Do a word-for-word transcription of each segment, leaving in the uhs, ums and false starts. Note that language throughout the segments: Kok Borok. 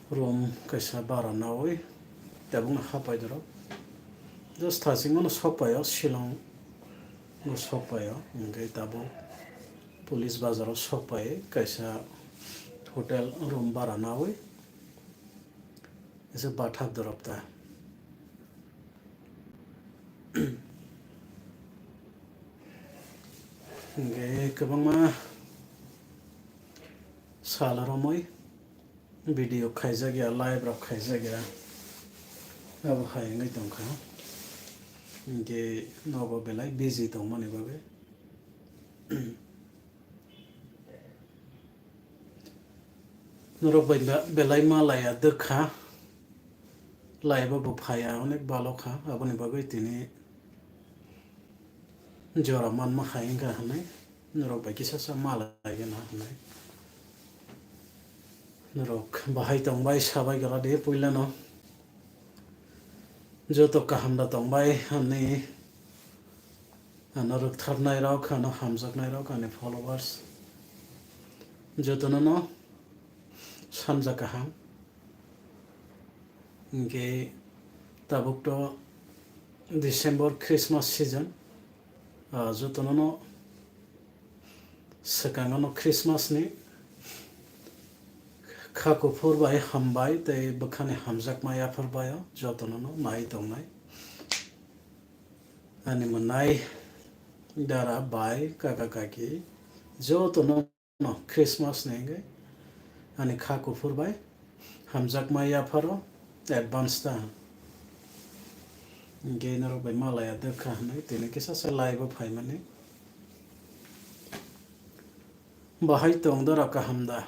Room kaisa bara nawi tabukno hapai dorok. Just thachingmano sokpaio, Shillong o sokpaio, hwnkhe tabuk police bazaro sokpai kaisa hotel room bara nawi. Kaisa bathak dorok ta. Hwnkhe kwbangma sal romwi video khaijak ya, live rok khaijak ya, abo hai wngwi tongkha. Hwnkhe nogo belai busy tongmani bagwi. Norok bai ba-, belai ma laya dwkha, laibo bo phaiya, onek balokha, aboni bagwi tini jora manma hai wngkha hwnwi norok bai kisa sa ma laigwna hwnwi. Norok bahai tongbai sabai gra de puilano. Joto kaham da tongbai ani, ano rwktharnai rok, ano hamjaknai rok, ani followers, jotono no sanja kaham. Hwnkhe tabuk to December Christmas season, ah, jotono no swkang ano Christmas ni kha kuphur bai hambai tei bwkhani hamjakma yaphar bai o jotono no nai tongnai. Ani mwnai dara bai kaka kaki jotono no Christmas ni hwnkhe ani kha kuphur bai hamjakma yapharo advance ta. Hwnkhe norok bai malaya dwkha hwnwi tini kisa se live o phaimani. Bahai tong dara kaham da?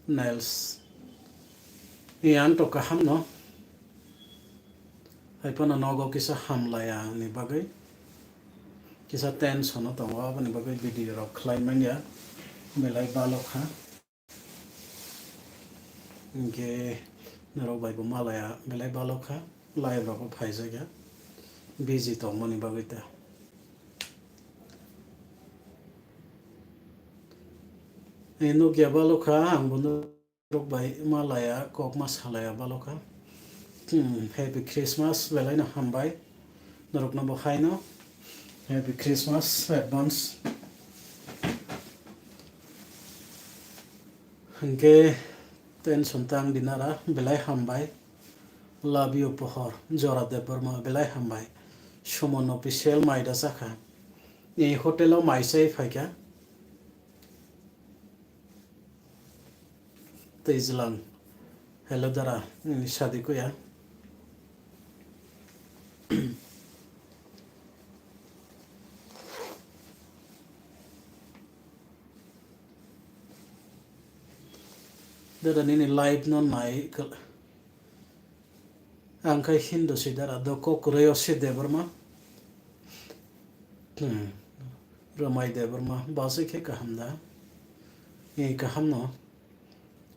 Nails. Yang to kaham no. Hai phano nogo kisa hamlaya ni bagwi. Kisa tension o tongo, aboni bagwi video rok khlai manya. Belai balokha. Hwnkhe norok bai bo malaya belai balokha. Live rok bo phaijakya. Busy tongmani bagwi ta. Nukya balokha, ang bo norok bai malaya, kok ma salaya balokha. Hmm, Happy Christmas, belai no hambai. Norok no bo hai no. Happy Christmas, advance. Hwnkhe tension tang dinara, belai hambai. Love you, Pohor. Jora Debbarma, belai hambai. Suman official mai da chakha. Ni hotel o mai chai phaikha. Twijlang. Hello, dara. Nini sadi kuya? Dara, nini live no nai kal-, ang khai Hindu si dara, do kok reo si Debbarma. Hmm. Ramai Debbarma, basi khe kaham da? Ni kaham no?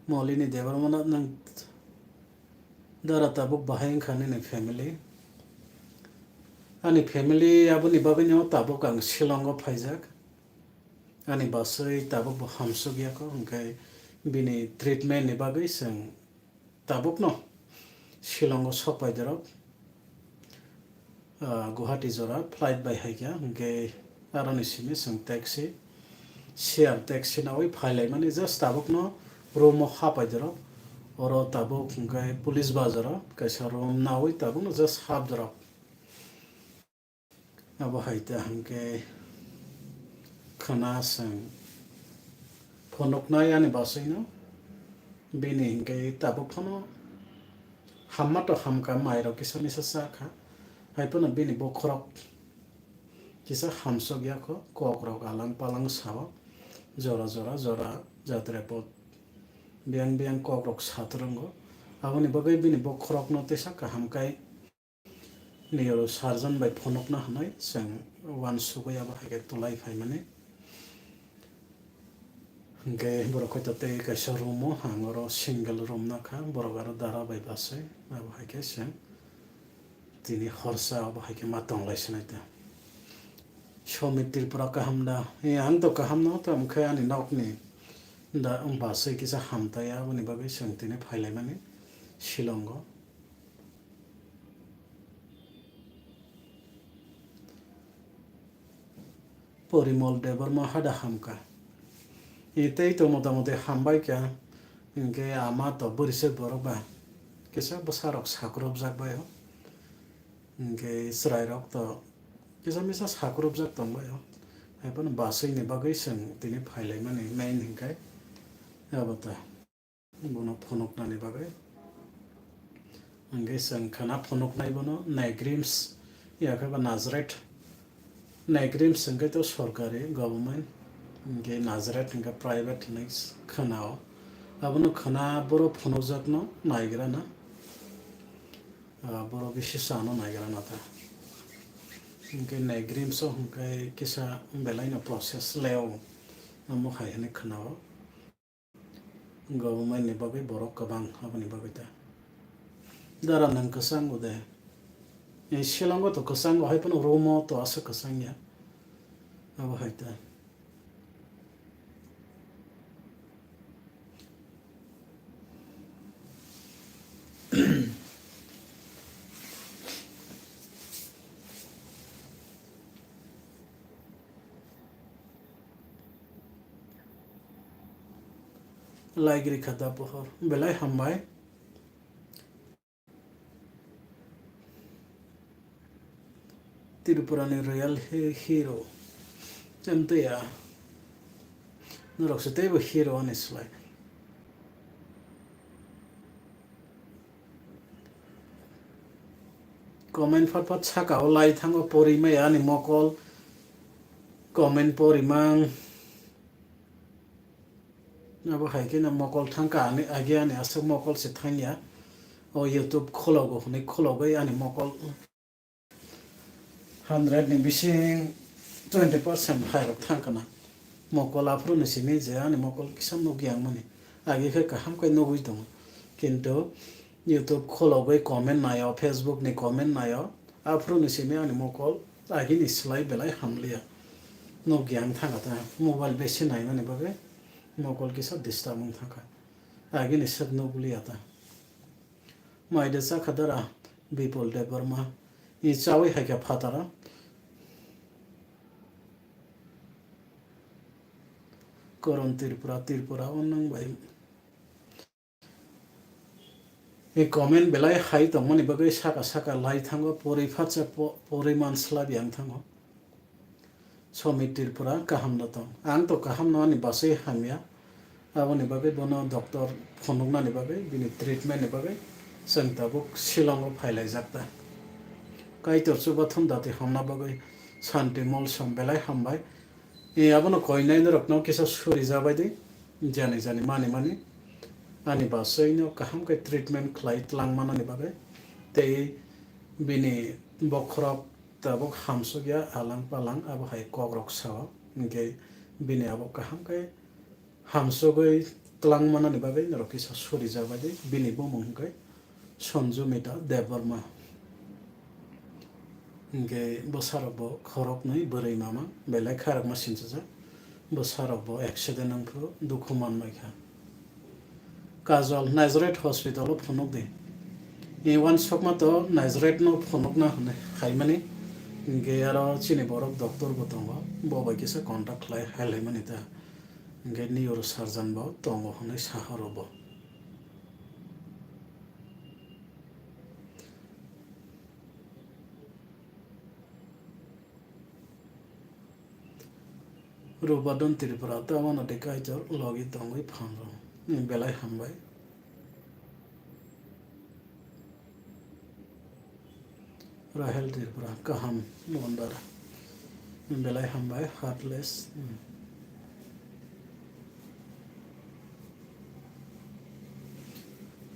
Molini Debbarma no nang dara tabuk bahai wngkha nini family? Ani family aboni bagwi no tabuk ang Shillong o phaijak. Ani baswi tabuk bo hamsuk ya kho, hwnkhe bini treatment ni bagwi chwng tabukno Shillong o sok pai dorok, ah, Guwahati jora flight bai hai kha, hwnkhe aroni simi chwng taxi, share taxi nawi phai lai mani, just tabukno room o ha pai dorok, oro tabuk hwnkhe police bazar o kaisa room nawi tabukno just hap dorok. Abo hai ta hwnkhe khwna chwng phunuknai ani baswino, bini hwnkhe tabuk phano hamma to hamkha, mairok kisa misa chakha, hai phano bini bokhorok kisa hamsok ya kho, kokrok alang palang sao, jora jora jora jatre pot biyang biyang kokrok satrwngo, aboni bagwi bini bokhorokno tesa kaham kai Niyoro surgeon bai phunukna hwnwi chwng uansugwi abo hai khe tulai phaimani. Hwnkhe borok khaito tei kaisa room o, ang oro single room nakha, borok aro dara bai bachai, abo hai khe chwng tini horsa abo hai khe ma tonglai sinai ta. Somit Tripura kaham da? Ee, ang to kaham no, tamo khe ani nokni Da, basui kisa hamtai, aboni bagwi chwng tini phailaimani Shillongo. Porimol Debbarma hada hamkha. I tei to motamuti hambai kha, hinkhe ama to bwrwisuk borok ba kisa bwsarok sakrupjak bai o. Hinkhe chwrairok to kisa misa sakrupjak tongbai o. Haiphano basui ni bagwi chwng tini phailaimani main hinkhe abo ta. Bono phunuknani bagwi. Hwnkhe chwng khana phunuknai bono Nagrims, yakhe ba Nazareth. Nagrims hwnkhe to sorkari, government, hwnkhe Nazareth hwnkhe private hinwi khwnao. Abono khwna borok phunukjakno naigrana. Ah, borok bisi chano naigrana ta. Hwnkhe Nagrims o hwnkhe kisa belaino process leo. Omo hai hwnwi khwnao. Government ni bagwi borok kwbang aboni bagwi ta. Dara nwng kwchango de. Ni Shillong o to kwchango, hai phano room o to aswk kwchang ya. Abo hai ta. Laigri kha da pohor. Belai hambai. Tripura ni real he-, hero. Chemtaya. Norok se teibo hero ani slai. Comment phat phat saka o lai thango, pori maya ani mokol. Comment pori mang. Abo hai khe no mokol thangka ani, agi ani aswk mokol se thangya. O YouTube khologo hwnwi khologwi ani mokol. Hundred ni bising twenty percent phairok thang kana. Mokol aphuru ni simi je ani mokol kisa nukya wngmani. Agi khe kaham khe nugwi tongo. Kintu YouTube khologwi comment naio, Facebook ni comment naio. Aphuru ni simi ani mokol agi ni slai belai hamliya. Nukya wng thangkha ta. Mobile besi naimani bagwi mokol kisa disturb wng thangkha. Agi ni swk nukliya ta. Mai de chakha dara Bipul Debbarma. I chawi hai khe phataro. Koron Tripura, Tripura o nwng bai. I comment belai hai tongmani bagwi saka saka lai thango, pori phatsa po-, pori man slab yang thango. Somit Tripura kaham no tong. Ang to kaham no ani basui hamya. Aboni bagwi bono doctor phunuknani bagwi, bini treatment ni bagwi chwng tabuk Shillong o phailaijak ta. Kaitor chubathum dati hamna bagwi Shanti Molsom belai hambai. E, abono koinai norokno kisa suri jabai di, jani jani mani mani. Ani basui no kaham khe treatment khlai tlang manani bagwi. Tei bini bokhorok tabuk hamsukya alang palang, abo hai kokrok sao. Hinkhe bini abo kaham khe hamsugwi tlang manani bagwi norok kisa suri jabai di. Bini bumung hinkhe Sanjumita Debbarma. Hinkhe bwsarok bo khoroknwi bwrwi mama belai khairokma sinchajak. Bwsarok bo accident wngphuru dukhu manbai kha. Kajol Nazareth Hospital o phunuk di. I uansukma to Nazareth no phunukna hwnwi haimani. Hinkhe aro chini borok doctor bo tongo. Bo bai kisa contact khlai hailaimani ta. Hinkhe neurosurgeon bo tongo hwnwi sahoro bo. Rubadon Tripura, tamo no de Kaitor logi tongwi phanro. Belai hambai. Rahel Tripura, kaham, mondar. Belai hambai, heartless.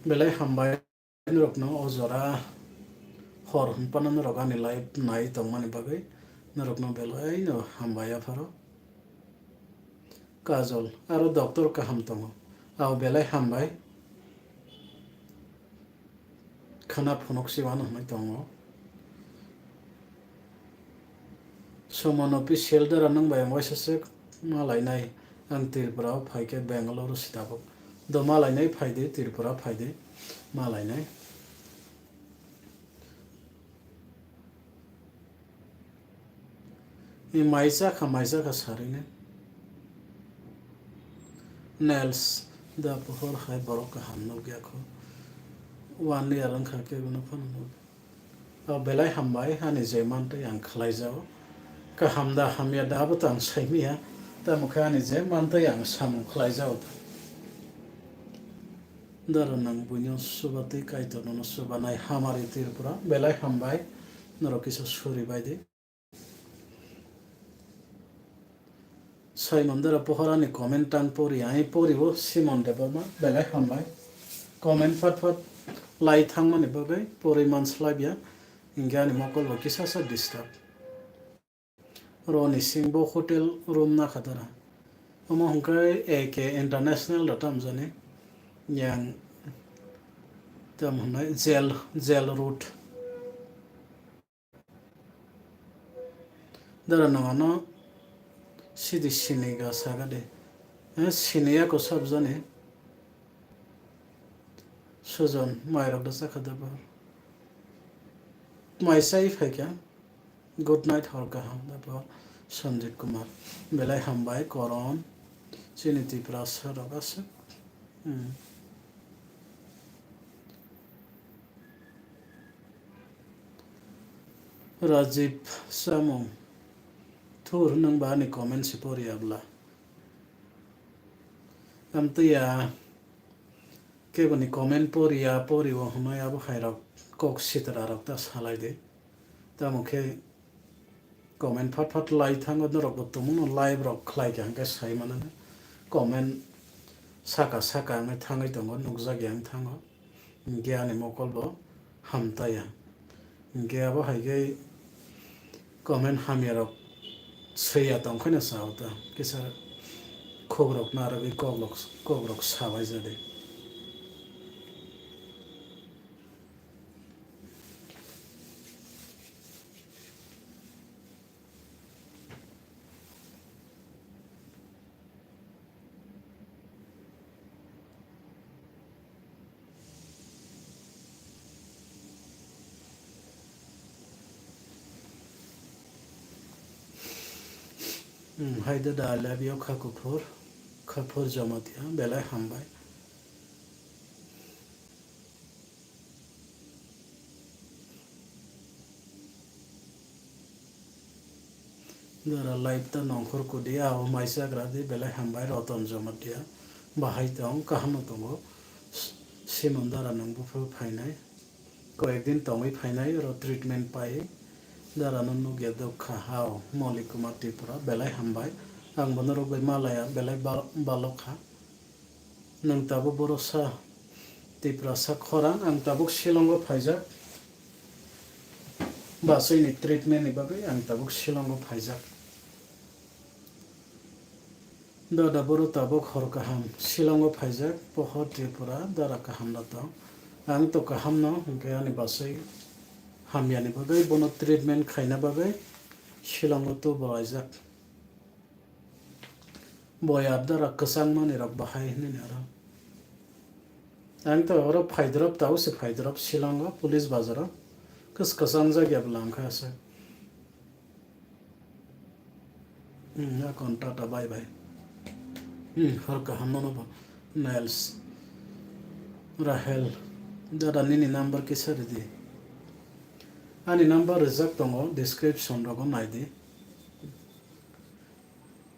Belai hambai. Norokno o jora hor hwnphano norok ani live nai tongmani bagwi norokno belaino hambai apharo. Kajol, aro doctor kaham tongo. Abo belai hambai. Khwna phunuk se uano hwnwi tongo. Somono official dara nwng bai ang waisa se ma lainai. Ang Tripura o phaikhe Bangalore o sitabuk. Do malainai phaidi, Tripura phaidi, malainai. I maisa kha, maisa kha sarini. Nails, da pohor hai borok kaham nukya kho. One year wngkha khe bono phano nuk. O belai hambai, ani je mantwi ang khlai jao. Kaham da hamya da abo to ang saimanya. Tamo khe ani je mantwi ang samung khlai jao da. Dara nang buino subatwi Kaitor nono subanai hamari Tripura. Belai hambai. Norok kisa suri bai di. Simon Dara pohorani comment tang pori, ai pori o Simon Debbarma, belai hambai. Comment phat phat lai thangmani bagwi pori manslaiya, hinkhe ani mokol bo kisa sa disturb. Roni Singh bo hotel room nakha dara. Omo hinkhe A K International da tamjani, yang tam hwnai jail, jail road. Dara nangano sidi sini ga saga de. Eh, sini ya ko sabjani. Sujon, mai rok da sakha da bo. Mai sai phai kha. Good night, hor kaham da bo. Sanjit Kumar. Belai hambai, Koron. Chini Tiprasa rok aswk. Hmm. Rajib Samung. Thur, nwng ba ani comment se poriya bla? Amtwi ya, keboni comment poriya, poriwo hwnwi abo hai rok kok sitra rok ta salai di. Tamo khe comment phat phat lai thango, norok bo tongmano live rok khlai kha hwnkhe sai mano na. Comment saka saka wngwi thangwi tongo, nukjak ya wng thango. Hinkhe ani mokol bo hamtaya. Hinkhe abo hai khe comment hamya rok swiya tong khe no sao ta. Kisa khuk rok narwgwi kok rok, kok rok sabai ja de. Hmm, hai da da, I love you, kha kuphur, kha phur Jamatia, belai hambai. Dara live ta nongkhor kudi, ah, o mai chagra di, belai hambai, Roton Jamatia. Bahai tong, kaham no tongo. S-, Simon Dara nang buphu phainai. Koyek din tongwi phainai, oro treatment pai. Dara no nukya dokha, hao, Maulik Kumar Tripura, belai hambai. Ang bono rok bai malaya, belai ba-, balok kha. Nwng tabuk borok sa Tiprasa khorang, ang tabuk Shillong o phaijak. Bachwi ni treatment ni bagwi ang tabuk Shillong o phaijak. Dada boro tabuk hor kaham Shillong o phaijak, pohor Tripura, dara kaham da tong. Ang to kaham no, hwnkhe ani bachwi hamya ni bagwi, bono treatment khaina bagwi Shillong o tubu laijak. Boyar dara kwchang manwi rok bahai hinwi aro. Ang to oro phaidrop, tau se phaidrop, Shillong o, police bazar o. Kwch-, kwchang jak ya bwla wngkha se. Hmm, akon tata bye bye. Hmm, hor kaham no bo. Niles. Rahel. Dada nini number kisa ridi. Ani number rijak tongo, description rogo naidi.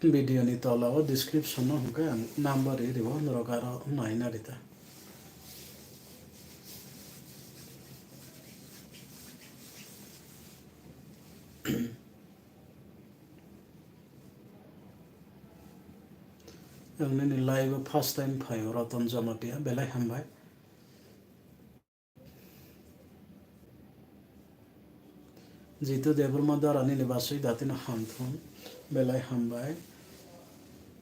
Video ni tola o description no hwnkhe ang number ri rio, norok aro naina rita. Ang nini live o first time phaio, Roton Jamatia, belai hambai. Jitu Debbarma dara nini bachwi datino hamthung, belai hambai.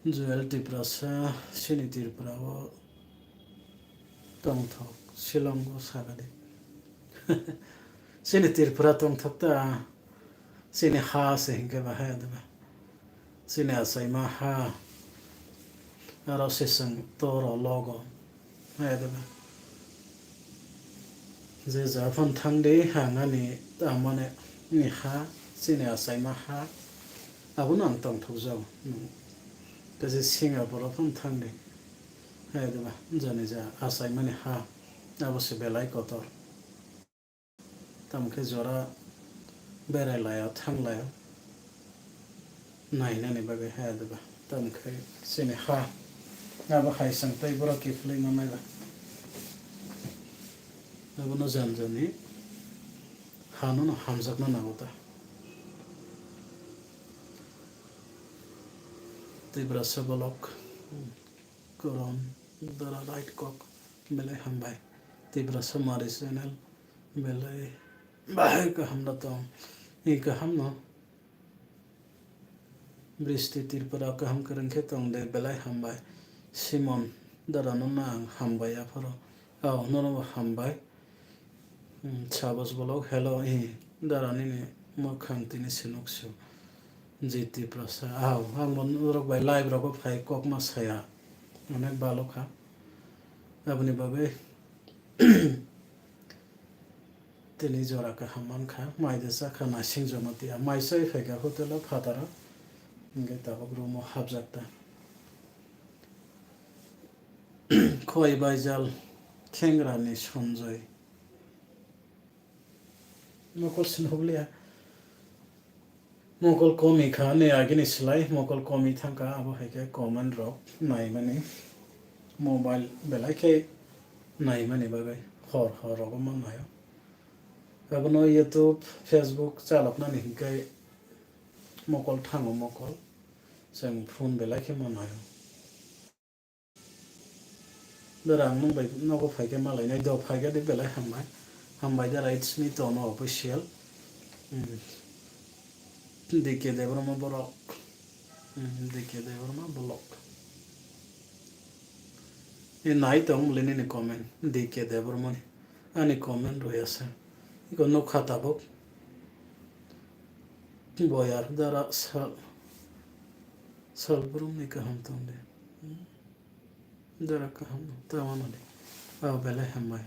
Joel Tiprasa, chini Tripura o tongthok, Shillong o sagadi. Chini Tripura tongthok ta, chini ha se hinkhe bahai adaba. Chini achaima ha, Aro se chwng toro logo. Hai de ba. Je ja phano thang di, ang ani amani ni ha, chini achaima ha, abono ang tongthokjago. Tei je Singapore phano thang di. Hai de ba, jani ja achaimani ha, abo se belai kotor. Tamo khe jora berai laio, thang laio, nainani bagwi haya de ba. Tamo khe chini ha, abo hai chwng tei borok kiphilwi manai ba. Abono jani jani hano no hamjakna nango ta. Tiprasa vlog, Koron, Dara Right Kok, belai hambai. Tiprasa Mari channel, belai bahai kaham no tong. I kaham no. Bristi Tripura kaham kwrwng khe tong de, belai hambai. Simon, Dara no no ang hambai aphuru. Ao, nono bo hambai. Hmm, Sabas Vlog, hello, i, Dara nini mwkhang tini sinuk su. J T Prasa, ao, ang bo norok bai live rogo phai kok ma saya. Onek balo kha. Aboni bagwi tini jora kaham man kha. Mai de cha kha naising joma tiya. Mai chai phai kha hotel o phataro. Hingke tabuk room o hapjak ta. Khoi Baijal, Khengrani Sonjoy. Mokol sinhokliya. Mokol komi kha, ne agini slai mokol komi thangkha, abo hai khe comment rok naimani. Mobile belai khe naimani bagwi hor hor rogo man naio. Abono YouTube, Facebook chaloknani hinkhe mokol thango mokol. Chwng phone belai khe man naio. Dara ang nwng bai nogo phai khe malainai do, phai khe de belai hambai. Hambai dara, it's me Tono official. Hmm. D K Debbarma borok. Hmm, D K Debbarma vlog. E nai tong muli nini comment. D K Debbarma ni. Ani comment roi asa. Iko nukha tabuk. Boyar dara sal. Sal brum ni kaham tong de. Hmm. Dara kaham, tamo nadi. Abo belai hambai.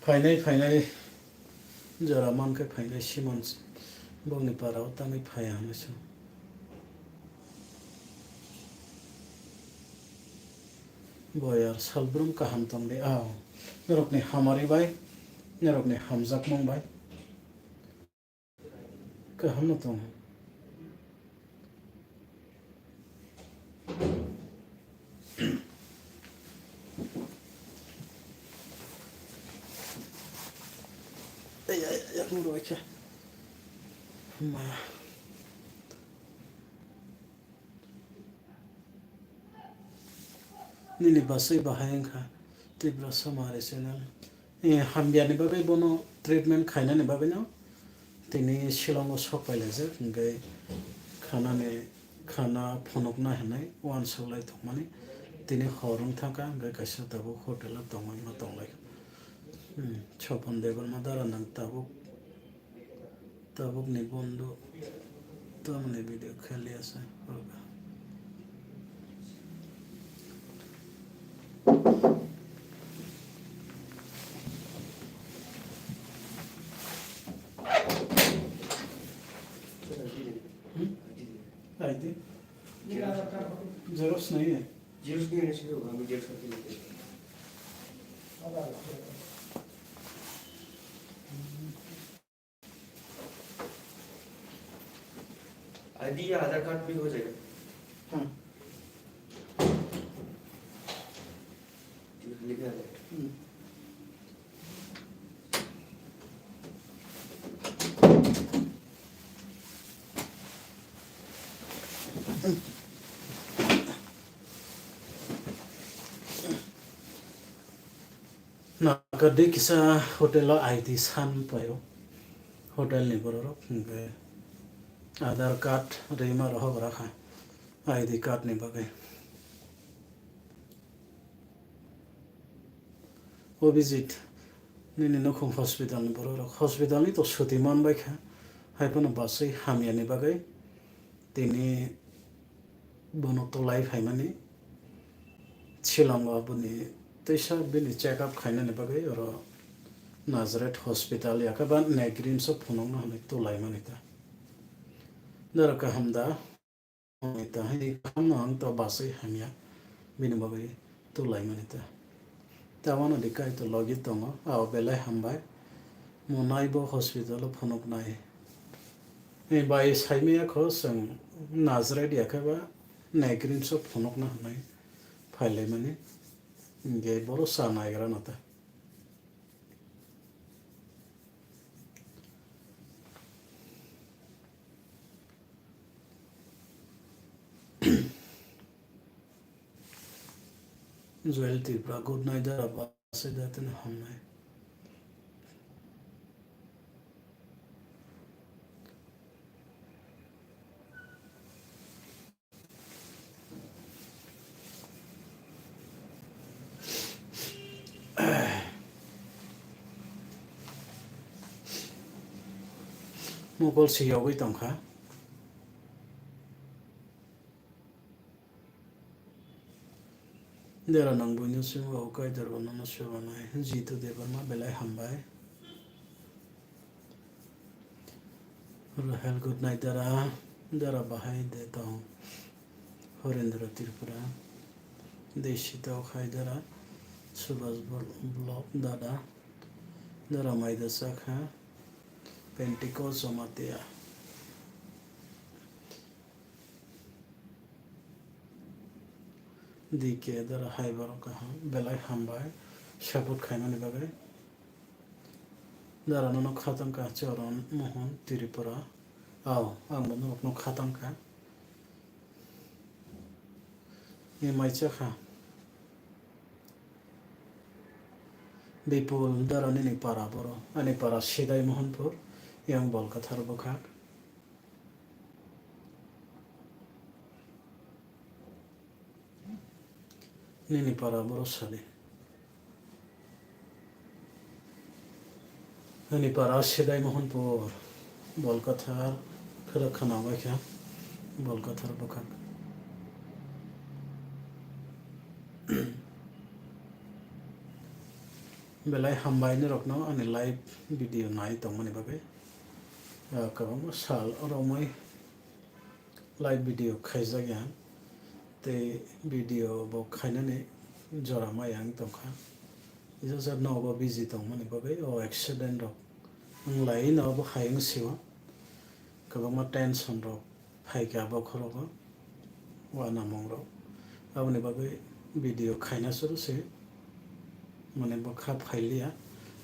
Phainai, phainai. Jora mankhe phainai Simon bongni parao tangwi phaiya hinwi song. Boyar salbrum kaham tongdi ao. Norokni hamari bai, norokni hamjakmung bai. Kaham no tongo. Ei, ei, ei, yakung roi khe. Ma. Nini bwsai bahai wngkha Tiprasa Mari channel. Eh, hamya ni bagwi bono treatment khainani bagwi no tini Shillong o sok pai laijak, hwnkhe khanani, khana phunukna hinwi uansuk lai tongmani tini hor wng thangkha, hwnkhe kaisa tabuk hotel o tongwi ma tonglai. Hmm, Sopon Debbarma dara nang tabuk. Tabukni bondo tamni video kheli ase. Hmm? I D? Xerox nahi hai? Xerox nahi hai, sir, hum xerox karke lete hain. ID या आधार कार्ड भी हो जाएगा। हाँ। ठीक है, लेके आ जाएगा। हम्म। Nakardi kisa hotel o I D san paio. Hotel ni borok hwnkhe Aadhaar card rima rohok rakha I D card ni bagwi. Abhijit nini nukhung hospital ni borok rok hospital ni to suti man bai kha, hai phano basui hamya ni bagwi tini bono tulai phaimani. Shillong o boni teisa bini check up khainani bagwi oro Nazareth hospital yakhe ba Negrims o phunukna hwnwi tulai mani ta. Dara kaham da? Hwnwi ta hai kaham no ang to basui hamya bini bagwi tulai mani ta. Tabano di kai to logi tongo, ao belai hambai. Mo naibo hospital o phunuknai. Ni bai saimaya kho chwng Nazareth yakhe ba Negrims o phunukna hwnwi phailaimani. Hinkhe boro cha naigra no ta. Joel Tripura, good night, dara ba se da tene hamnai. Mokol si yogwi tongkha. Dera nang buino sima o kai derbo nono seba nai. Jitu Debbarma belai hambai. Rahel, good night, dara. Dara bahai de tong. Horendra Tripura. Deshita o khai dara. Subhas Bol-, Block dada. Dara maida sakha. Pentecost Jamatia. D K dara hai borok kaham, belai hambai support khaimani bagwi. Dara nono khatangkha Choron Mohon Tripura. Ao, ang bo norokno khatangkha. Ni maicha kha. Bipul dara nini para boro. Ani para Sidai Mohanpur, yang Bolkathar bwkhak. Nini para boro sadi. Nini para Sidai Mohanpur, Bolkathar, khwlwk khana bai kha, Bolkathar bwkhak. Belai hambai norokno ani live video nai tongmani bagwi. Ah, kwbangma sal romwi live video khaijak ya, tei video bo khainani jora maya wng tongkha. Jesa nogo busy tongmani bagwi o accident rok wng lai no bo hai wng sio, kwbangma tension rok phaikha bokhorogo, uanamung rok. Aboni bagwi video khaina suru se, mane bo kha phailiya,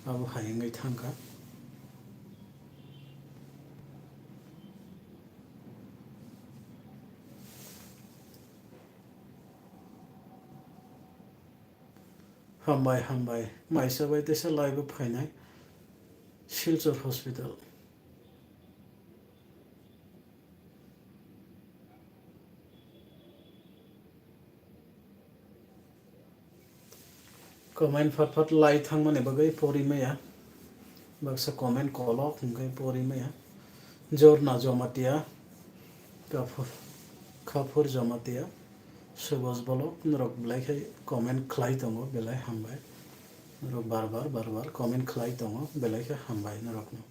abo hai wngwi thangkha. Hambai, hambai. Maisa bai teisa live o phainai Silchar Hospital. Comment phat phat lai thangmani bagwi pori maya. Baksa comment kolok hwnkhe pori maya. Jorna Jamatia, Kaphur, Kaphur Jamatia, Subos Bolok, norok belai khe comment khlai tongo, belai hambai. Norok bar bar, bar bar comment khlai tongo, belai khe hambai norokno.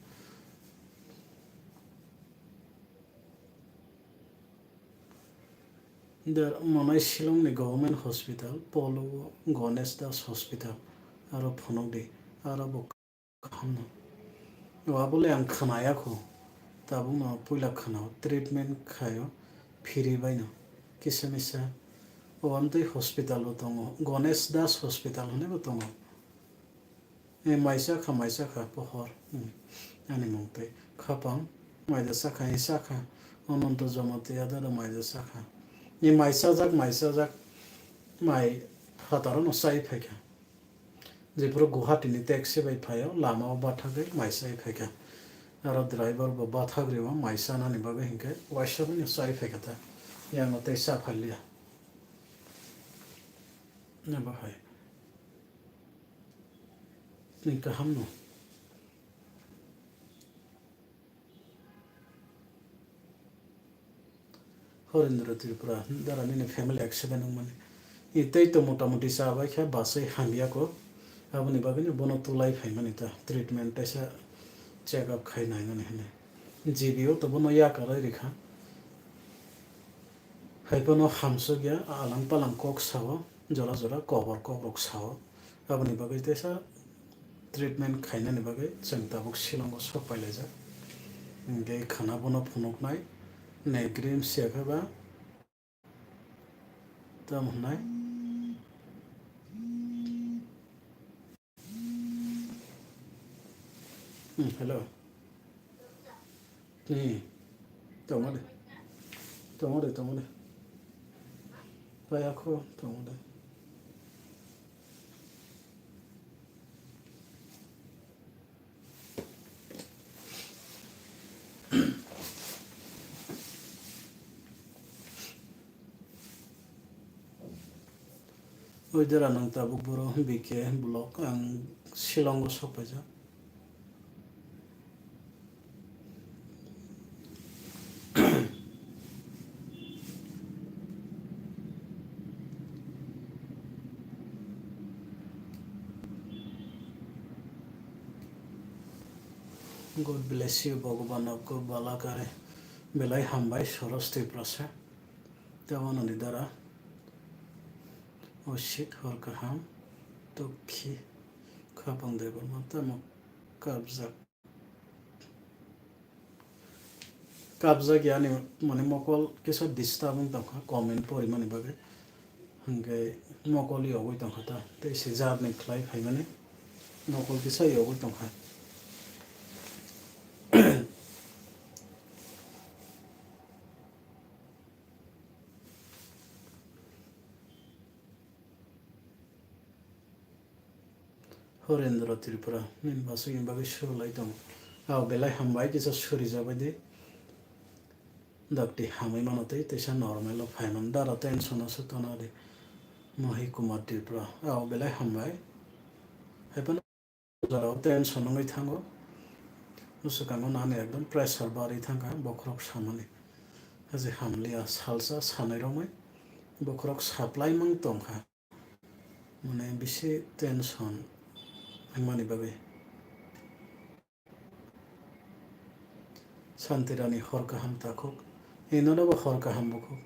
Der manai Shillong ni government hospital, Polo Ganesh Das hospital, aro phunuk di, aro bo kaham no. O abo le ang khwnaya kho, tabuk no puila khwnao, treatment khaio, free bai no, kisa misa. O amtwi hospital bo tongo, Ganesh Das hospital hwnwi bo tongo. E, maisa kha, maisa kha, pohor. Hmm. Ani mung tei khapang, maida sakha, e sakha, Ononto Jamatia dada maida sakha. E, maisa jak, maisa jak, mai phataro no sai phaikha. Jephuru Guwahati ni taxi bai phaio, lama o bathagwi maisa phaikha. Aro driver bo bathagri o maisa nani bagwi hinkhe waisa bini sai phaikha ta. Yango tei sa phalia. Nabo hai. Ni kaham no. Horendra Tripura, dara nini family accident wngmani. I tei to mota moti chabai khe basai hamya ko. Aboni bagwi no bono tulai phaimani ta, treatment teisa check up khai naimani hwnwi. G B o to bono yakarwi rikha. Hai phano hamsokya, alang palang kok sao, jora jora kobor kok rok sao. Aboni bagwi teisa treatment khainani bagwi chwng tabuk Shillongo sok pailaijak. Hwnkhe khana bono phunuknai, nai grim siya khe ba tamo hwnai. Hmm, hello. Hmm. Tongo de. Tongo de, tongo de. Paya kho, tongo de. Oi dera nang tabuk boro B K block ang Shillongo sok paijak. God bless you, Bhagavan aapko bhala kare. Belai hambai, Soros Tiprasa. Tei wanani dara. Oshit hor kaham. Tokhi khapang Debbarma tamo kabjak. Kabjak yani mane mokol kisa disturb wng tongkha comment porimani bagwi. Hwnkhe mokol yogwi tongkha ta. Tei se jarni khlai phaimani mokol kisa yogwi tongkha. Horendra Tripura, nini basukni bagwi suru lai tongo. Ao belai hambai kisa suri jabai di. Dakti hamwi mano tei teisa normal o phai mano. Dara tension o se tono di. Mohi Kumar Tripura, ao belai hambai. Hai phano jorao tension wngwi thango. Bwswkango nani ekdom pressure barwi thangkha bokhorok samani. Haje hamliya salsa sanai romwi bokhorok supply mang tongkha. Mane bisi tension wngmani bagwi. Santirani hor kaham takhuk. Inono bo hor kaham bukhuk.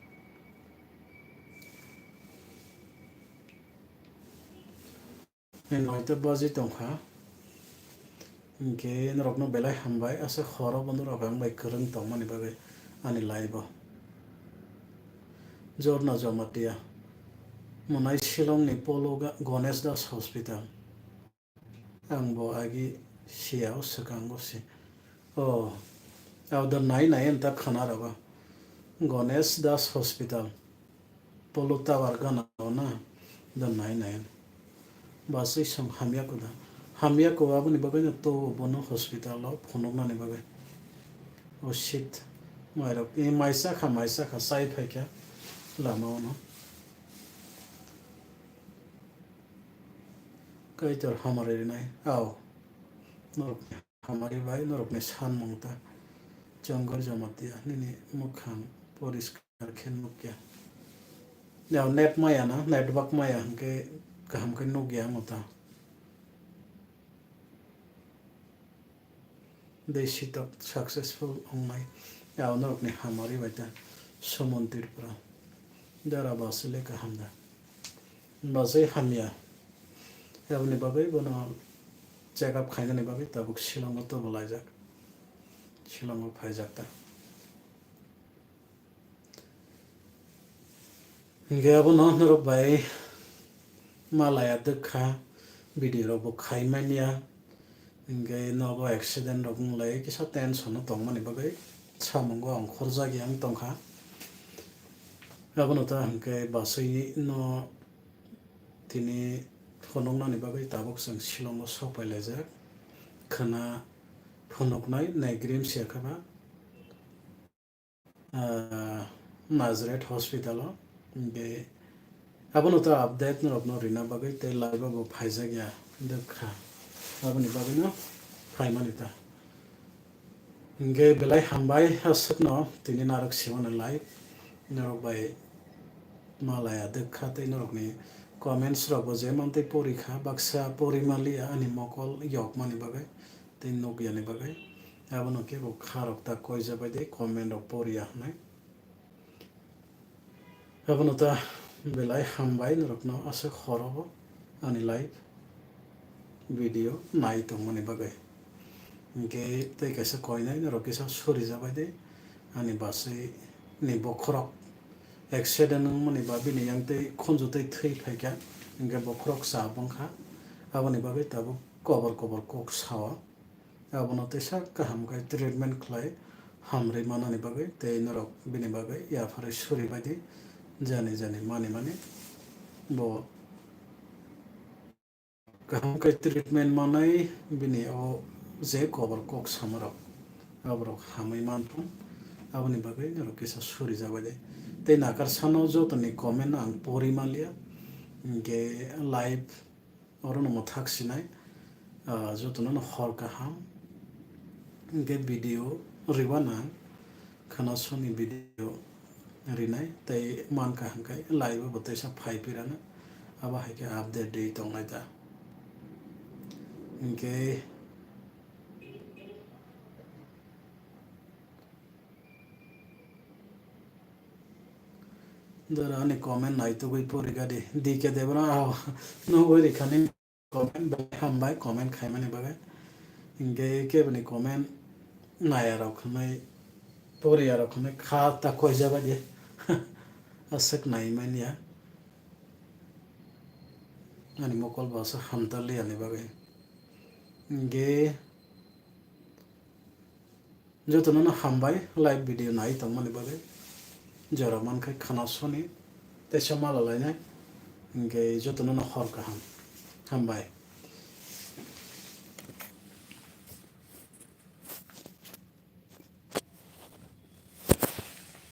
Noita baji tongkha. Hinkhe norokno belai hambai, aswk horo bo norok ang bai kwrwng tongmani bagwi ani live o. Jorna Jamatia, mwnai Shillong ni Polo Ga-, Ganesh Das Hospital. Ang bo agi siya o swkango se. O, abo nai nai ang ta khana rogo. Ganesh Das Hospital. Polo Tower gana o na, da nai nai. Basui song hamya kuda. Hamya ko aboni bagwi no to bono hospital o phunuknani bagwi. O shit. Mairok, e maisa kha, maisa kha, sai phaikha lama o no. Kaitor hamari rinai. Ao. Norok. Hamari bai norokni sanmung ta Chongor Jamatia nini mwkhang poriskar khe nukya. Yao net maya na, network maya hwnkhe kaham khe nukya omo ta. Dei sitok successful wngnai yao norokni hamari bai ta Sumon Tripura. Dara basile kaham da. Basai hamya. Aboni bagwi bono check up khainani bagwi tabuk Shillongo tubulaijak. Shillongo phaijak ta. Hinkhe abono norok bai malaya dwkha, video rok bo khai manya. Hinkhe nogo accident rok wng lai kisa tension o tongmani bagwi samungo ang khorjak yang tongkha. Abono ta hinkhe basui no tini phunuknani bagwi tabuk chwng Shillongo sok pai laijak. Khwna phunuknai nai grim siya kha ba. Ah, Nazareth Hospital o. Hinkhe abono ta update norokno rina bagwi tei live o bo phaijak ya dwkha. Aboni bagwino phaimani ta. Hingke belai hambai aswkno tini narwk simano live norok bai malaya dwkha tei norokni comments rokbo je mantwi pori kha, baksa pori manliya ani mokol yokmani bagwi tei nukyani bagwi. Abono kebo kharok ta koija bai de comment rok poriya hwnwi. Abono ta belai hambai norokno aswk horo bo ani live video nai tongmani bagwi. Hingke tei kaisa koinai norok kisa suri jabai de ani basai ni bokhorok accident wngmani ba bini yang tei khunju tei thwi phaikha, hingke bokhorok cha bongkha. Aboni bagwi tabuk kobor kobor kok sao. Abono teisa kaham khe treatment khlai hamrwi manani bagwi tei norok bini bagwi yapharwi suri baidi jani jani mani mani bo kaham khe treatment manai bini o je kobor kok samarok aborok hamwi manthung aboni bagwi norok kisa suri jabaidi tei nakar sano jotoni comment ang pori manliya hingke live Orono mwthak sinai, ah, jotono no hor kaham. Hingke video riba nang, khana soni video rinai, tei man kaham kai live bo teisa phai pirana, abo hai khe update ri tongnai ta. Hingke Dara ani comment naitugwi pori gadi. D K Debra ah, nugwi rikhani comment bai hambai comment khaimani bagwi. Hingke keboni comment naya rok hwnwi poriya rok hwnwi kha ta koija bai de. Aswk nai manya. Ani mokol bo aswk hamtali ani bagwi. Hingke Jotono no hambai live video nai tongmani bagwi. Jora mankhai khana soni teisa mala lainai. Hingke jotono no hor kaham. Hambai.